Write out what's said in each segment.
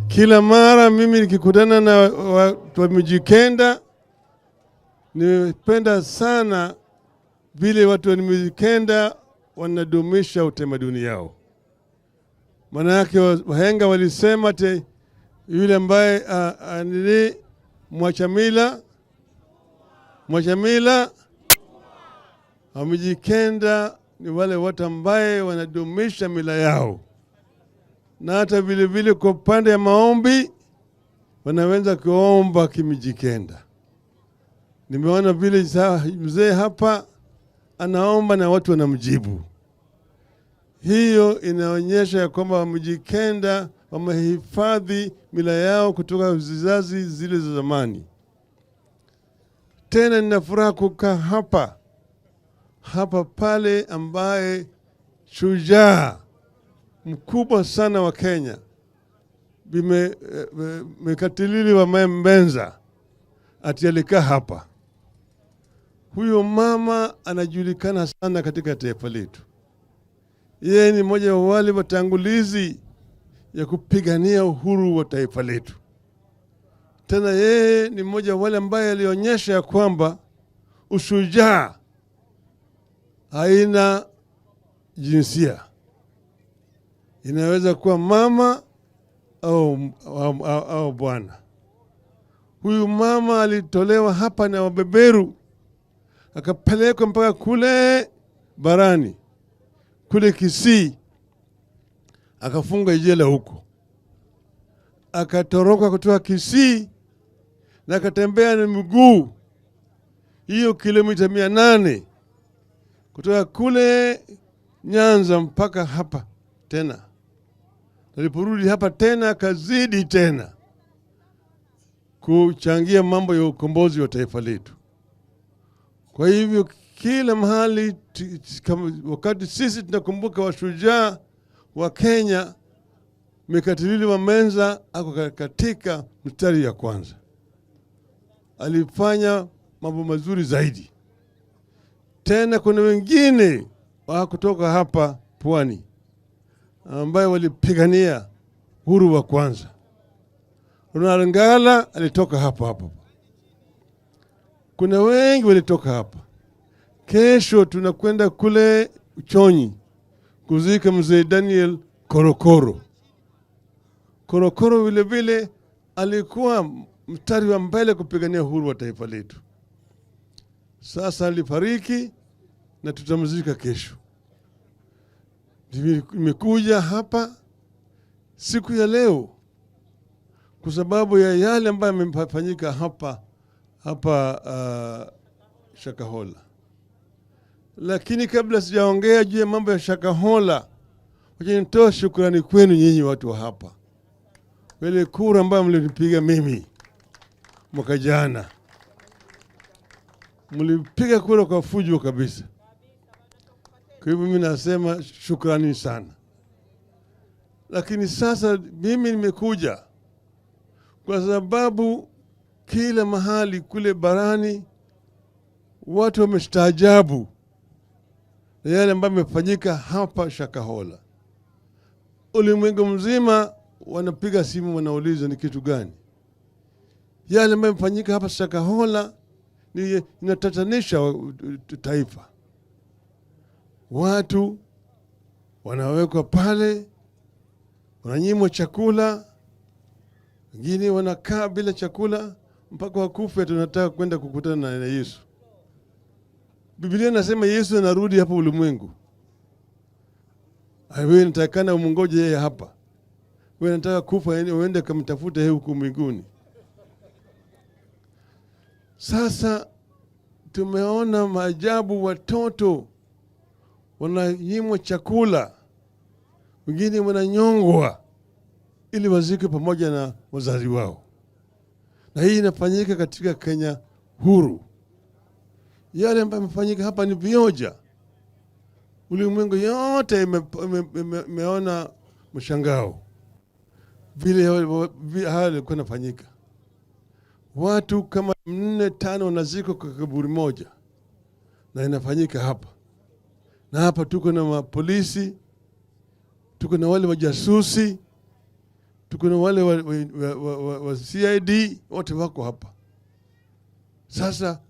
Kila mara mimi nikikutana na watu wa Mijikenda, nimependa sana vile watu wa Mijikenda wanadumisha utamaduni yao. Maana yake wahenga walisema te yule ambaye nini, mwacha mila, mwacha mila. Wamijikenda ni wale watu ambaye wanadumisha mila yao, na hata vile vile kwa upande ya maombi wanaweza kuomba Kimijikenda. Nimeona vile mzee hapa anaomba na watu wanamjibu. Hiyo inaonyesha ya kwamba Wamijikenda wamehifadhi mila yao kutoka vizazi zile za zamani. Tena nina furaha kukaa hapa hapa pale ambaye shujaa mkubwa sana wa Kenya Bi Mekatilili wa Mbenza ati alikaa hapa. Huyo mama anajulikana sana katika taifa letu. Yeye ni mmoja wa wale watangulizi ya kupigania uhuru wa taifa letu. Tena yeye ni mmoja wa wale ambaye alionyesha ya kwamba ushujaa haina jinsia, inaweza kuwa mama au bwana. Huyu mama alitolewa hapa na wabeberu akapelekwa mpaka kule barani kule Kisii, akafunga jela huko, akatoroka kutoka Kisii na akatembea na miguu hiyo kilomita 800 kutoka kule Nyanza mpaka hapa tena. Aliporudi hapa tena akazidi tena kuchangia mambo ya ukombozi wa taifa letu. Kwa hivyo kila mahali wakati sisi tunakumbuka washujaa wa Kenya, Mekatilili wa Menza ako katika mstari ya kwanza. Alifanya mambo mazuri zaidi. Tena kuna wengine wa kutoka hapa pwani ambayo walipigania uhuru wa kwanza. Ronald Ngala alitoka hapa hapa. Kuna wengi walitoka hapa. Kesho tunakwenda kule Chonyi kuzika mzee Daniel Korokoro. Korokoro vile vile alikuwa mstari wa mbele kupigania uhuru wa taifa letu. Sasa alifariki na tutamzika kesho. Nimekuja hapa siku ya leo kwa sababu ya yale ambayo yamefanyika hapa Shakahola. Lakini kabla sijaongea juu ya mambo ya Shakahola, wacha nitoe shukrani kwenu nyinyi watu wa hapa. Ile kura ambayo mlinipiga mimi mwaka jana, mlipiga kura kwa fujo kabisa. Kwa hivyo mimi nasema shukrani sana. Lakini sasa mimi nimekuja kwa sababu kila mahali kule barani watu wamestaajabu na yale ambayo yamefanyika hapa Shakahola. Ulimwengu mzima wanapiga simu, wanauliza ni kitu gani yale ambayo yamefanyika hapa Shakahola. Ni inatatanisha taifa. Watu wanawekwa pale, wananyimwa chakula, wengine wanakaa bila chakula mpaka wakufe. Tunataka kwenda kukutana na Yesu. Biblia inasema Yesu anarudi hapa ulimwengu. Wewe unatakana umngoje yeye hapa. Wewe unataka kufa uende kumtafuta yeye huku mbinguni. Sasa tumeona maajabu, watoto wananyimwa chakula, wengine wananyongwa ili wazikwe pamoja na wazazi wao, na hii inafanyika katika Kenya huru. Yale ambayo yamefanyika hapa ni vioja. Ulimwengu yote imeona mshangao vile haya yalikuwa yanafanyika. Watu kama 4 5 wanazikwa kwa kaburi moja, na inafanyika hapa na hapa. Tuko na mapolisi, tuko na wale wajasusi. Tuko na wale wa CID, wote wako hapa. Sasa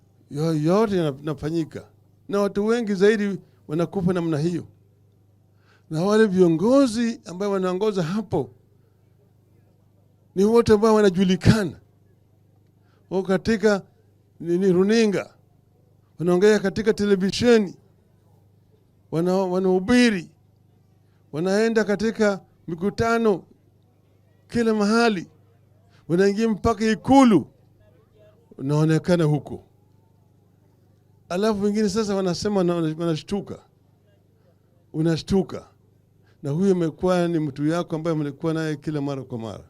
yote yanafanyika na watu wengi zaidi wanakufa namna hiyo, na wale viongozi ambao wanaongoza hapo ni wote ambao wanajulikana, wako katika nini, runinga, wanaongea katika televisheni, wanahubiri, wanaenda katika mikutano kila mahali, wanaingia mpaka Ikulu, wanaonekana huko. Alafu wengine sasa wanasema wanashtuka, unashtuka, na huyu amekuwa ni mtu yako ambaye mlikuwa naye kila mara kwa mara.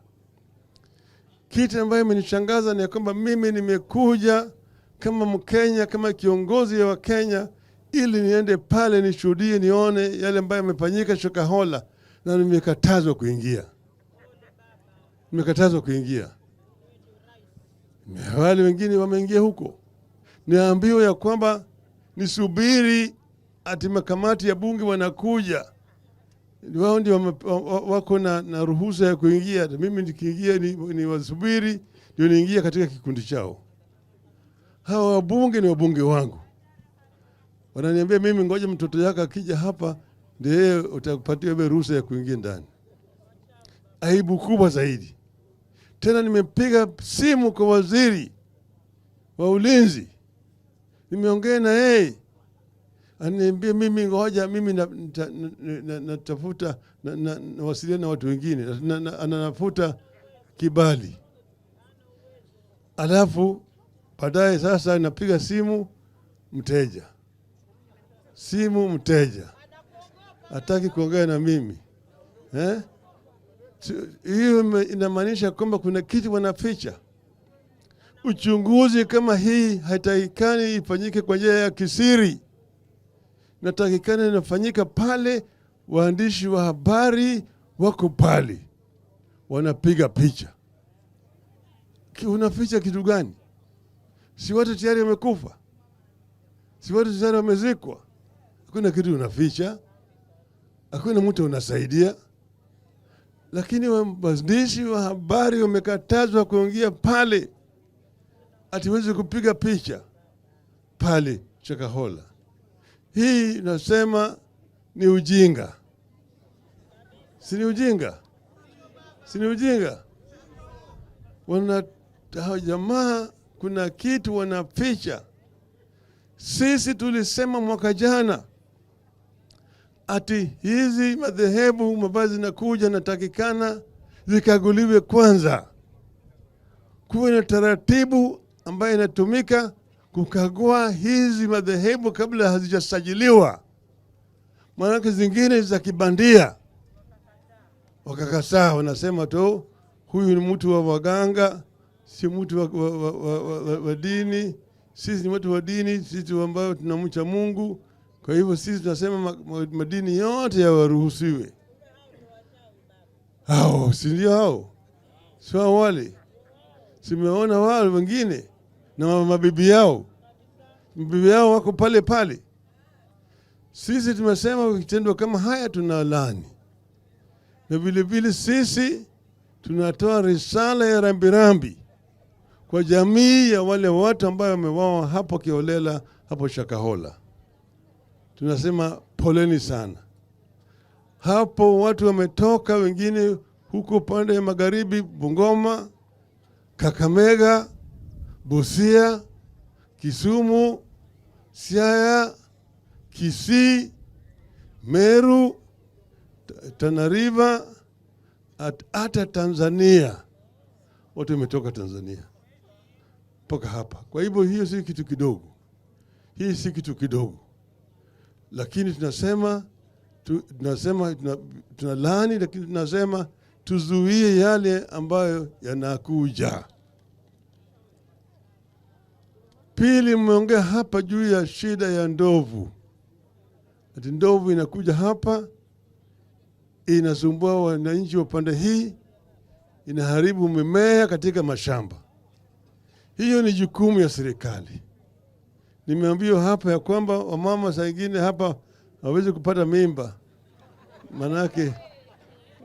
Kitu ambayo imenishangaza ni ya kwamba mimi nimekuja kama Mkenya, kama kiongozi wa Kenya, ili niende pale nishuhudie, nione yale ambayo yamefanyika Shakahola, na nimekatazwa kuingia, nimekatazwa kuingia. Wale wengine wameingia huko, niambiwa ya kwamba nisubiri ati makamati ya bunge wanakuja, wao ndio wako na ruhusa ya kuingia. Mimi nikiingia ni wasubiri ndio niingie katika kikundi chao. Hawa wabunge ni wabunge wangu, wananiambia mimi, ngoja mtoto yako akija hapa ndio yeye utapatiwa ile ruhusa ya kuingia ndani. Aibu kubwa zaidi. Tena nimepiga simu kwa waziri wa ulinzi, nimeongea na yeye, ananiambia mimi ngoja mimi natafuta nawasiliana na watu wengine, ananafuta kibali. Alafu baadaye sasa napiga simu mteja, simu mteja hataki kuongea na mimi, eh? Hiyo inamaanisha kwamba kuna kitu wanaficha. Uchunguzi kama hii haitakikani ifanyike kwa njia ya kisiri, natakikana inafanyika pale waandishi wa habari wako pale wanapiga picha. Unaficha kitu gani? Si watu tayari wamekufa? Si watu tayari wamezikwa? Hakuna kitu unaficha, hakuna mtu unasaidia. Lakini waandishi wa habari wamekatazwa kuingia pale, ati kupiga picha pale Shakahola. Hii nasema ni ujinga, si ni ujinga? Si ni ujinga? Wana hao jamaa kuna kitu wanaficha. Sisi tulisema mwaka jana ati hizi madhehebu ambazo zinakuja natakikana zikaguliwe kwanza, kuwe na taratibu ambayo inatumika kukagua hizi madhehebu kabla hazijasajiliwa, maanake zingine za kibandia. Wakakataa, wanasema tu huyu ni mtu wa waganga, si mtu wa dini. Sisi ni watu wa dini, sisi ambao tunamcha Mungu. Kwa hivyo sisi tunasema madini yote yawaruhusiwe. Hao si ndio hao? Sio wale. Simeona wale wengine na mabibi yao, mabibi yao wako pale pale. Sisi tumesema kitendo kama haya tunalani, na vile vile sisi tunatoa risala ya rambirambi kwa jamii ya wale watu ambao wameuawa hapo kiholela hapo Shakahola. Tunasema poleni sana. Hapo watu wametoka wengine huko pande ya magharibi, Bungoma, Kakamega, Busia, Kisumu, Siaya, Kisii, Meru, Tana River, hata Tanzania. Watu wametoka Tanzania mpaka hapa. Kwa hivyo hiyo si kitu kidogo, hii si kitu kidogo, lakini tunasema tunasema tunalaani, lakini tunasema tuzuie yale ambayo yanakuja. Pili, mmeongea hapa juu ya shida ya ndovu, ati ndovu inakuja hapa inasumbua wananchi wa pande hii, inaharibu mimea katika mashamba. Hiyo ni jukumu ya serikali. Nimeambiwa hapa ya kwamba wamama saa ingine hapa hawezi kupata mimba, manake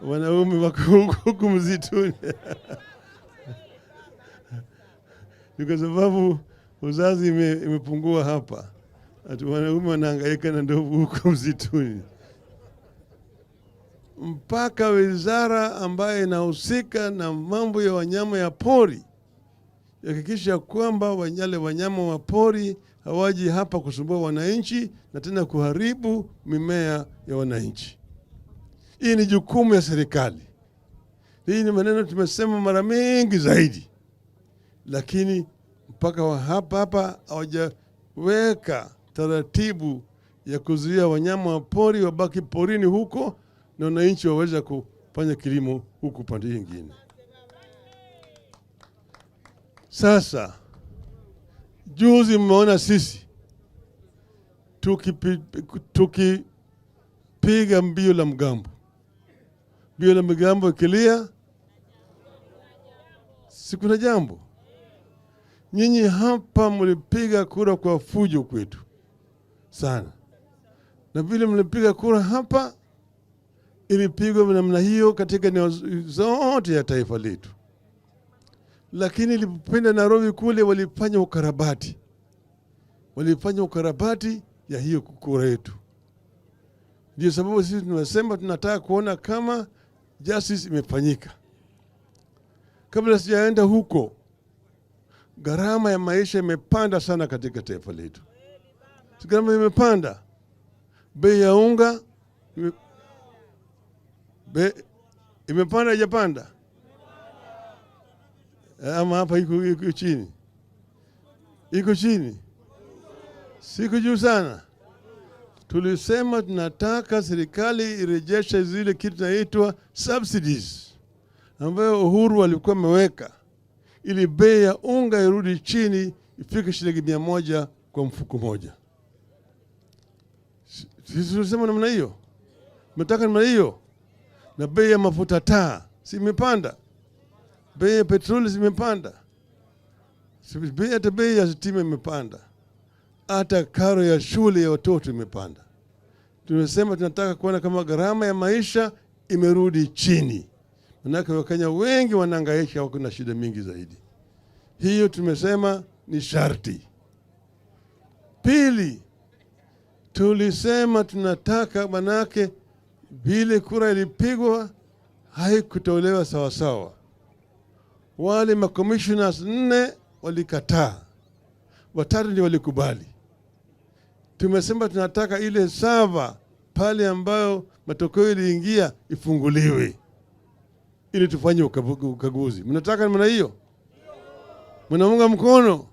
Wanaume wako huku msituni. Ni kwa sababu uzazi imepungua hapa, ati wanaume wanahangaika na ndovu huko msituni. Mpaka wizara ambayo inahusika na mambo ya wanyama ya pori hakikisha kwamba wale wanyama wa pori hawaji hapa kusumbua wananchi na tena kuharibu mimea ya wananchi. Hii ni jukumu ya serikali. Hii ni maneno tumesema mara mingi zaidi, lakini mpaka wa hapa hapa hawajaweka taratibu ya kuzuia wanyama wa pori wabaki porini huko na wananchi waweze kufanya kilimo huku pande nyingine. Sasa juzi mmeona sisi tukipiga mbio la mgambo, mbio la mgambo ikilia, si kuna jambo. Nyinyi hapa mlipiga kura kwa fujo kwetu sana, na vile mlipiga kura hapa ilipigwa namna hiyo katika eneo zote ya taifa letu, lakini ilipopenda Nairobi kule walifanya ukarabati, walifanya ukarabati ya hiyo kura yetu. Ndio sababu sisi tunasema tunataka kuona kama justice imefanyika. Kabla sijaenda huko, gharama ya maisha imepanda sana katika taifa letu. Gharama imepanda, bei ya unga imepanda, haijapanda? Ama hapa iko chini? Iko chini, siko juu sana. Tulisema tunataka serikali irejeshe zile kitu inaitwa subsidies ambayo Uhuru alikuwa ameweka ili bei ya unga irudi chini ifike shilingi 100 kwa mfuko moja. Sisi tulisema namna hiyo, tunataka namna hiyo. Na bei ya mafuta taa si imepanda, bei ya petroli zimepanda, hata bei ya stima imepanda, hata karo ya shule ya watoto imepanda. Tumesema tunataka kuona kama gharama ya maisha imerudi chini, manake Wakenya wengi wanahangaika, wako na shida mingi zaidi. Hiyo tumesema ni sharti. Pili, tulisema tunataka, manake vile kura ilipigwa haikutolewa sawasawa. Wale makommissioners 4 walikataa, 3 ndio walikubali. Tumesema tunataka ile sava pale ambayo matokeo iliingia ifunguliwe ili tufanye ukaguzi. Mnataka namna hiyo? Mnaunga mkono?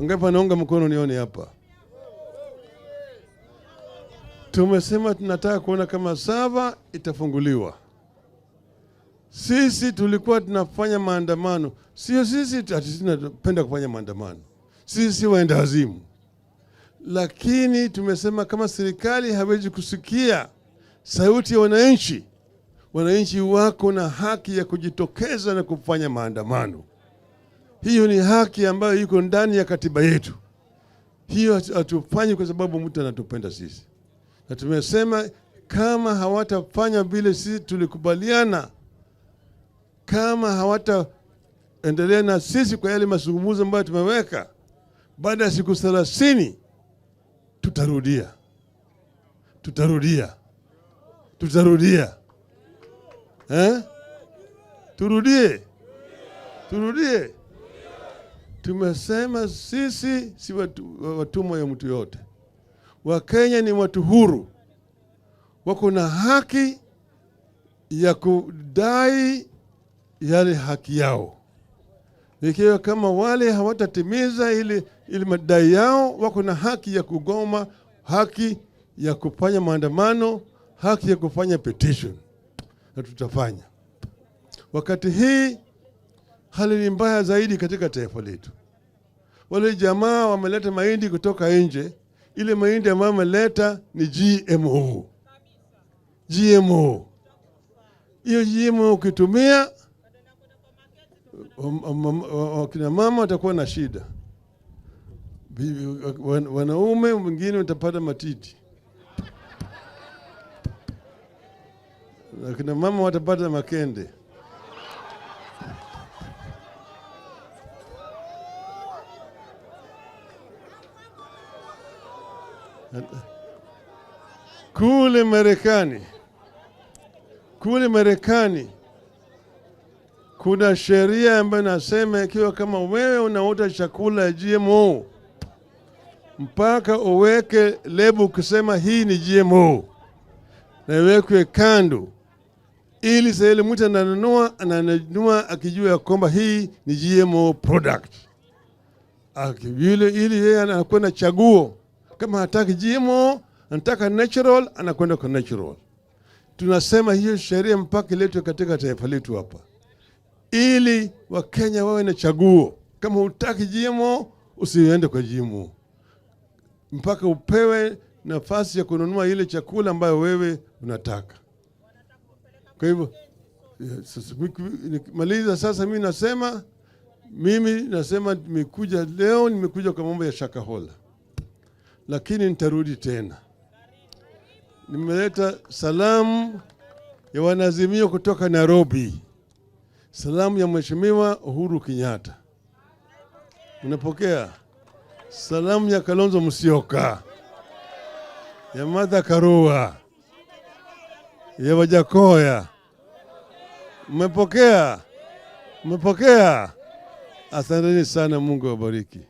Ngapi wanaunga mkono nione hapa? Tumesema tunataka kuona kama sava itafunguliwa. Sisi tulikuwa tunafanya maandamano, sio sisi ati tunapenda kufanya maandamano, sisi si waenda wazimu, lakini tumesema kama serikali hawezi kusikia sauti ya wananchi, wananchi wako na haki ya kujitokeza na kufanya maandamano. Hiyo ni haki ambayo iko ndani ya katiba yetu. Hiyo hatufanyi kwa sababu mtu anatupenda sisi. Na tumesema kama hawatafanya vile sisi tulikubaliana, kama hawataendelea na sisi kwa yale mazungumzo ambayo tumeweka, baada ya siku 30 tutarudia. Tutarudia. Tutarudia. Turudie. Turudie. Tumesema sisi si watumwa ya mtu yote. Wakenya ni watu huru, wako na haki ya kudai yale haki yao. Ikiwa kama wale hawatatimiza ili madai yao, wako na haki ya kugoma, haki ya kufanya maandamano, haki ya kufanya petition, na tutafanya. Wakati hii hali ni mbaya zaidi katika taifa letu. Wale jamaa wameleta mahindi kutoka nje. Ile mahindi ambayo wameleta ni GMO. GMO. Hiyo GMO ukitumia, wakina mama watakuwa na shida. Wanaume wengine watapata matiti. Na kina mama watapata makende. Kule Marekani, kule Marekani kuna sheria ambayo inasema ikiwa kama wewe unauza chakula ya GMO mpaka uweke lebo kusema hii ni GMO na iwekwe kando, ili sasa ile mtu ananunua ananunua akijua ya kwamba hii ni GMO product, akivile ili yeye anakuwa na chaguo. Kama hataki GMO, anataka natural, anakwenda kwa natural. Tunasema hiyo sheria mpaka iletwe katika taifa letu hapa, ili Wakenya wawe na chaguo. Kama hutaki GMO, usiende kwa GMO, mpaka upewe nafasi ya kununua ile chakula ambayo wewe unataka. Kwa hivyo sasa, nikimaliza sasa, mimi nasema nimekuja leo, nimekuja kwa mambo ya Shakahola, lakini nitarudi tena. Nimeleta salamu ya wanaazimio kutoka Nairobi, salamu ya Mheshimiwa Uhuru Kenyatta. Unapokea salamu ya Kalonzo Musyoka, ya Martha Karua, ya Wajackoyah. Mmepokea? Mmepokea? Asanteni sana, Mungu awabariki.